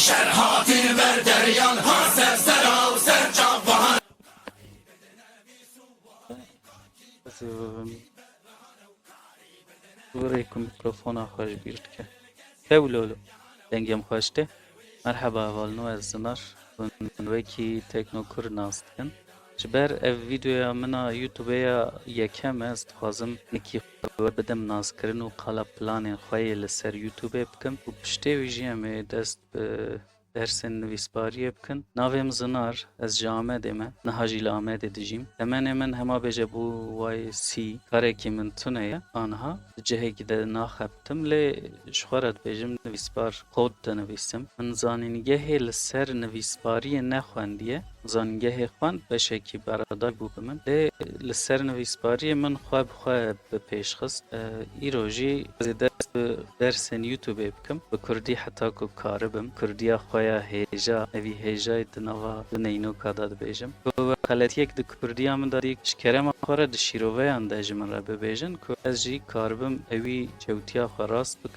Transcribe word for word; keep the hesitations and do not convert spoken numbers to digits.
Şer hatin ber deryan, ha ser sera û ser çav bahan. Ez ê birê ku mikrofona xwe ji bîr dike. Tew lolo. Dengê min xweş tê. Merheba hevalno, ez Zinar. Hûn min wekî Tekno Kur nas dikin. Ji ber ev vîdeoya min a YouTube ya yekem e, ez dixwazim nikî xwe bidim naskirin û qala planên xwe yê li ser YouTube bikim û piştê wî jî em ê dest bi dersên nivîsbariyê bikin. Navê min Zinar, ez ji Amedê me, niha jî li Amedê dijîm. Temenê min hema bêje bû Y C, karekî min tune ye. Aniha di cihekî de naxebtim, lê ji xwe re dibêjim nivîsbar, kod dinivîsim. Min zanîngehê li ser nivîsbariyê nexwendiye. Zanîngehê xwend, beşekî beradar bû bi min. Lê li ser nivîsbariyê min xwe bi xwe bi pêş xist. E, îro jî ez ê dest bi dersên YouTube bikim. Bi kurdî heta ku karibim. Kurdiya xwe ya hêja, evî hêjayê di nava di neynoka de dibêjim. Ku we xeletiyek di kurdiya min de dî, ji kerema xwe re di şîroveyan de ji min re bibêjin ku ez jî karibim ewî çewtiya xwe rast bikim.